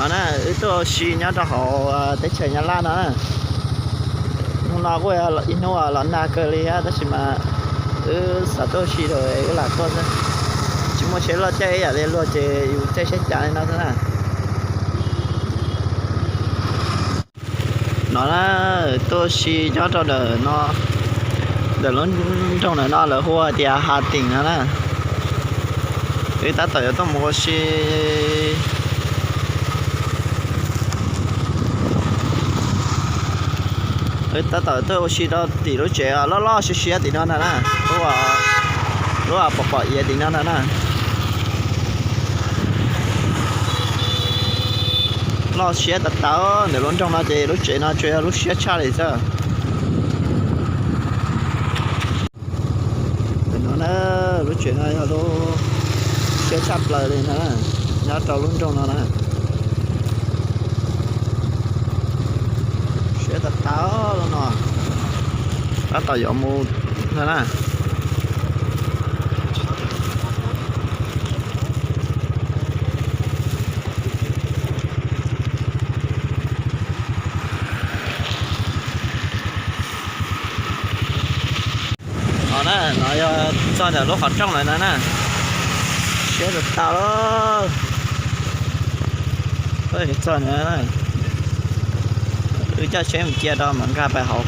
No na, wb tuaj ua si nyob rau hauv teb chaws Nyab Laj no na. Hnub no kuj yog ib hnub los nag kawg li thiab tab sis mas wb xav tuaj ua si rau wb lam tuaj xwb. Tsis muaj tsheb loj caij ib yam li luag ces yus caij tsheb cav li no xwb na. No na, tuaj ua si nyob rau ntawm no, ntawm lub nroog ntawm no lawv hu tias Hà Tĩnh no na. Wb tab tom yuav tuaj mus ua si. Wb tab tom tuaj ua si rau tim lub tsev loj loj siab siab tim no ntag na. Lub, lub pom pom iav tim no ntag na. Loj siab tas tas, ntawm lub nroog no ces lub tsev no tsuas yog lub siab tshaj li xwb. Ntawm no na, lub tsev no yog lub siab tshaj plaws li no, nyob rau lub nroog no na. Siab tas tas lub no, tab tom yuav mus no na. No na, no yog txog ntawm lub qhov rooj lawm no na. Siab tas tas lawm. Txog no, wb coj tsheb mus cia rau mam nkag pais hauv.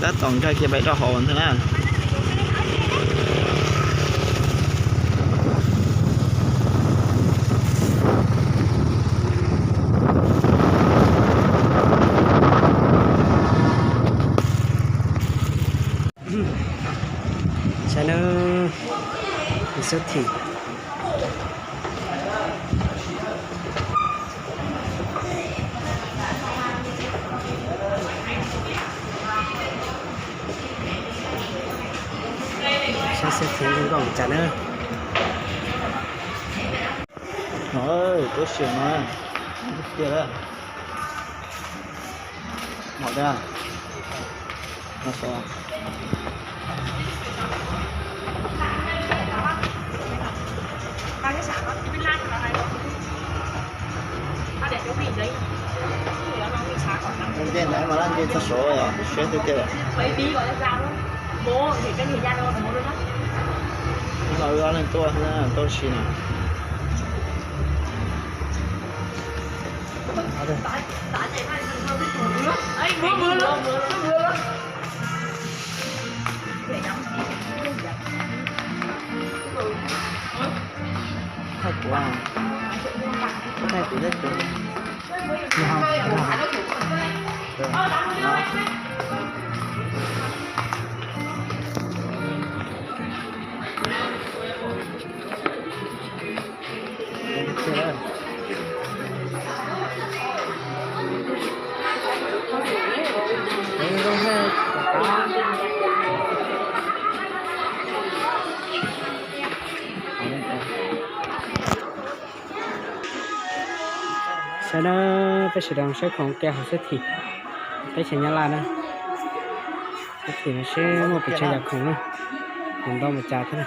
Tab tom nkag kiag pais rau hauv ntag na. Saib nawb, xab thim. Saib xab thim zoo nkauj cas na. Tuab xiam no tiag. Mom da. Nce ntawd mas laj nce txog saud, siab tiag tiag. No wb ob leeg tuaj, tuaj ua si no. Thaij kuv, thaij kuv thiab kuv. Saib na, peb sawv daws saib khoom ua ke hauv xab thim teb chaws Nyab Laj na. Xab thim no seb muaj pes tsawg yam khoom na, khoom ntau mus cas thiab na.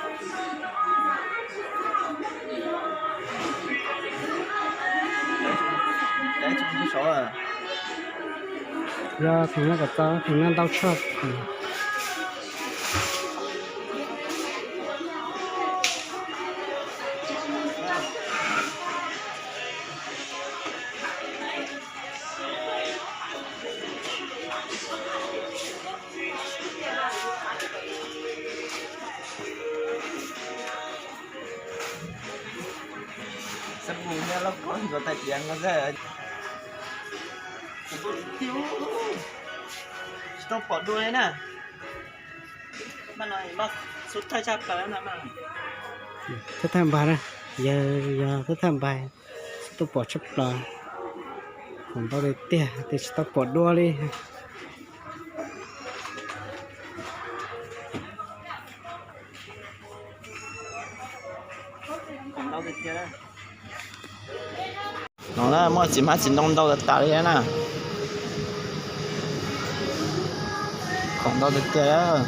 Yog khoom no kom txaus, khoom no ntau tshaj. Xab pus nyob loj koj nkaus tais diav nkaus xwb. Tsis tau pom dua li na. Thawj thawj npag na, yog, yog thawj thawj npag, tsis tau pom tshaj plaws. Khoom ntau tiag tiag, tsis tau pom dua li. No na, muaj txiv hmab txiv ntoo ntau tas tas li na. Khoom ntau tiag tiag.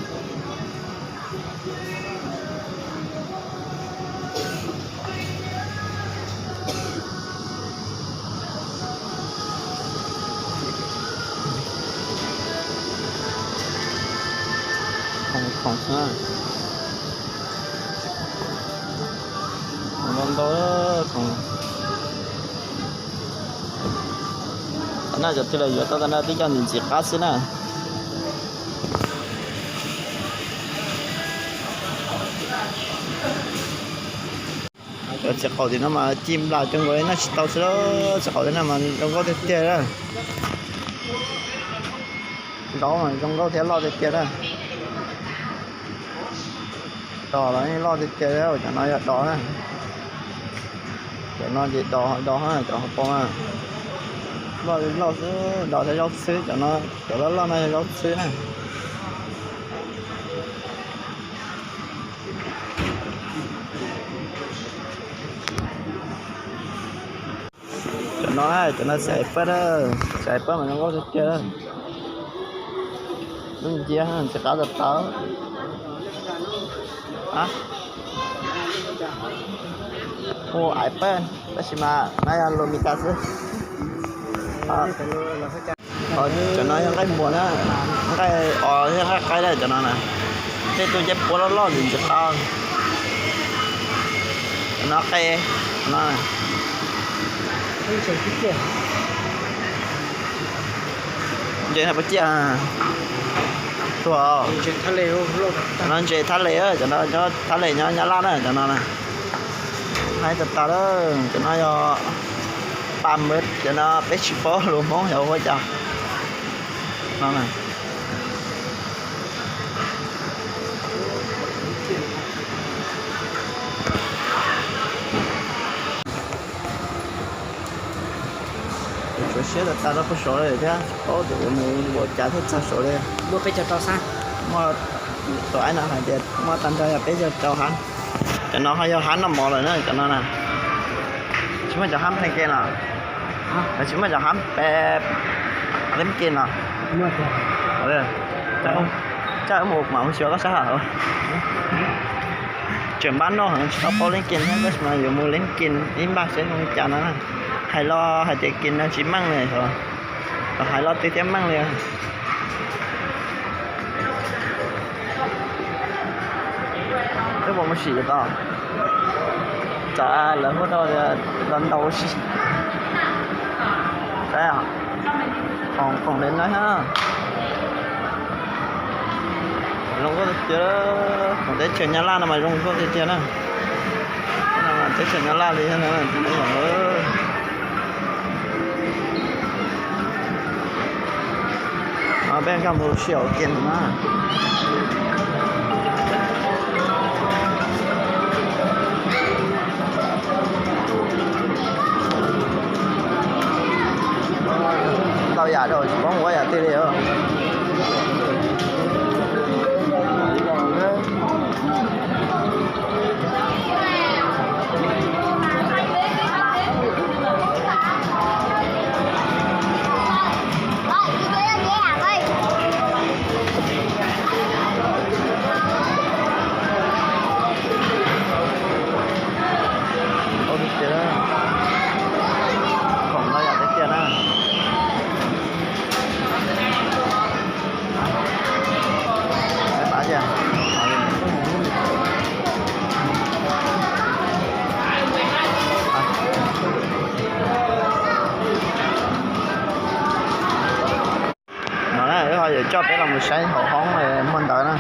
Khoom, khoom xwb na. Khoom ntau ntau, khoom. Tam no cov twg los yuav tau tag nrho, twb coj ntxiv ntxiv qab xwb na. Cov txiv qaum tim no mas ci nplas cov nkaus li noj tsis tau xwb, txiv qaum tim no mas zoo nkauj tiag tiag. Zaub mas zoo nkauj thiab loj tiag tiag na. Dos los yeej loj tiag tiag, cov no yog dos na. Cov no ces dos, dos, cov hauv paus na. Loj li loj xwb, dos thiab zaub txhwb, cov no, cov loj loj no yog zaub txhwb na. Cov no, cov no xaiv paj, xaiv paj mas zoo nkauj tiag tiag. Lub nciab ntxim qab tas tas. Hu aiv paj, tab sis mas no yog lus Mis Kas xwb. Cov no yog nqaij npuas na, nqaij os thiab nqaij qaib lawm cov no na. Tej tug ncej puab loj loj ntxim ntxim qab. Cov no qe no. Ntses no puas ciaj? Tuag. Cov no ntses thab les, cov no thab les nyob Nyab Laj na, cov no na. Haib tas tas lawm, cov no yog pa mab, cov no peb tsis paub lus Hmoob yog ua cas no na. Tsuav siab tas tas rau puag saud lawm thiab, tsis paub tias yuav mus npaum cas thiaj txog saud li. Muaj peb caug rau hab. Muaj, tus aib no hais tias muaj tag nrho yog peb caug rau hab. Cov no ho yog hab noj mov lawm na, cov no na. Tsis muaj cov hab pleev ke los? Tsis muaj cov hab pleev ke los? Coj wb mus mam mus xyuas koj sab hawm. Tseem npab noj heev tsis tau paub leej ke thiab, tab sis mas yuav mus leej ke ib npaj seb zoo li cas no na. Hais los hais tias ke no tsis meej li, hais los twb thiaj meej li. Twb puas mus sim tau? Tsam lawv hu tau tias los ntaus si. Saib, khoom, khoom pem no thiab. Zoo nkauj tiag tiag, khoom teb chaws Nyab Laj no mas zoo nkauj tiag tiag na. Teb chaws Nyab Laj li thiab na. Peb nkag mus sij hawm kiag no na. Ntau yam rau tsis paub ua yam twg li os. Ntau tiag tiag, khoom ntau yam tiag tiag na. No na, wb ho yuav coj peb los mus saib hauv hoob muag ntawv na.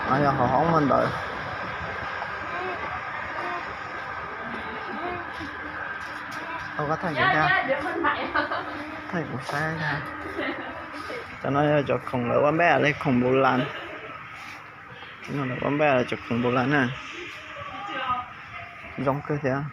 No yog hauv hoob muag ntawv. Thaij kuv saib, cov no yog cov khoom lawv ua npej li khoom npu las. Ua npej cov khoom npu las na. Zoo kawg thiab.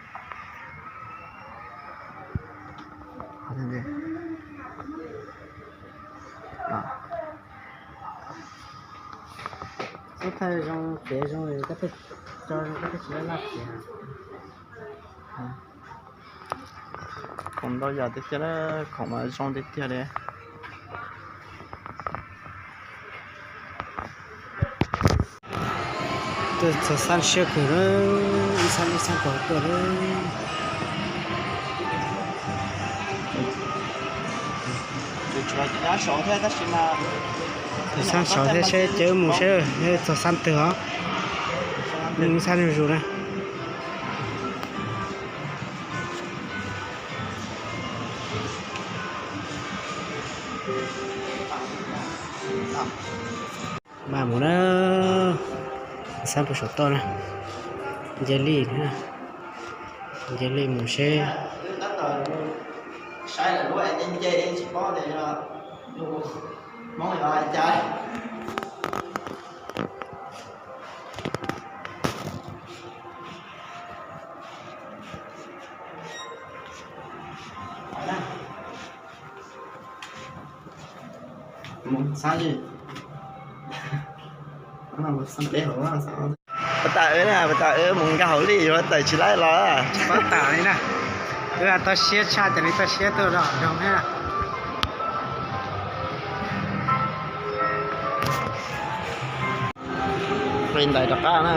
Thaij zoo tsev zoo li koj, tso zoo koj thiaj tsis laj laj tsev na. Khoom ntau yam tiag tiag, khoom mas zoo tiag tiag li. Tuaj txog xab siab kawg na, ib xab ib xab kaum tuaj na. Tuaj xab saud thiab seb ces wb mus seb txog xab twg os. Ib xab zuj zus na. Mas mus na, xab puas saum toj na, nce li, nce li mus seb. Mus xab, mus xab peb hauv. Puas tas wb na, puas tas wb mus nkag hauv li yuav tawm tsis laib los. Tsis paub tas li na. Wb toj siab tshaj, cas li toj siab tuaj zoo thiab. Nqis ntais rov qab na.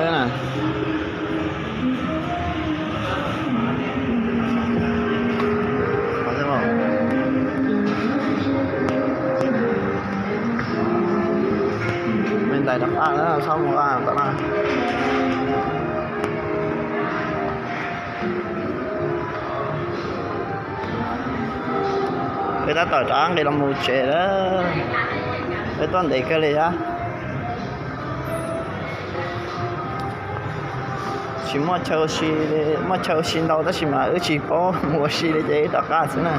Nqis ntais rov qab na, txhob mus tom no. Wb tab tom rov qab nqis los mus tsev lawm. Wb tuaj ntev kawg li thiab. Tsis muaj chaw ua si, muaj chaw ua si ntau tab sis mas wb tsis paub mus ua si li ces wb rov qab xwb na.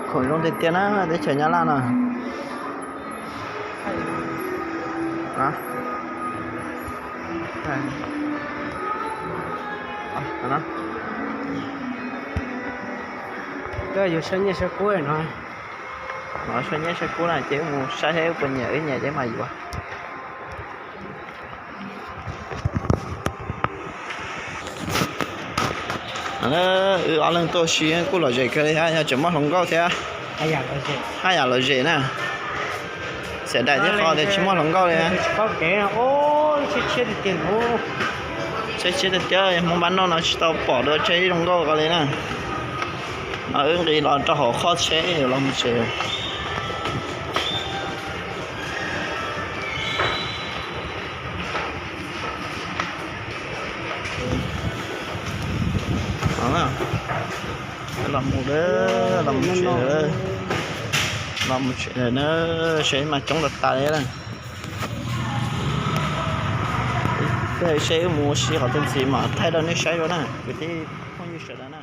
Khoom zoo tiag tiag na teb chaws Nyab Laj no. Koj yuav saib nyiaj saib kub no. Saib nyiaj saib kub na ces wb mus saib seb wb puas nyiam, wb nyiam ces mam yuav. Wb ob leeg tuaj si kuj lom zem kawg li thiab, yog tseem muaj hluas nkauj thiab. Haj yam lom zem na. Xiam daim thiab qhov tias tsis muaj hluas nkauj li. Tsheb tshiab tiag tiag, Hmoob Npab Noj no tsis tau pom dua tsheb zoo nkauj ko li na. Wb nqis los rau hauv qhov tsheb los mus tsev. Los mus, los mus tsev, los mus tsev lawm na, seb mas coob tas tas li na. Seb wb mus ua si qhov twg ntxiv mam thaij rau nej saib dua na kwv tij phooj ywg sawv daws na.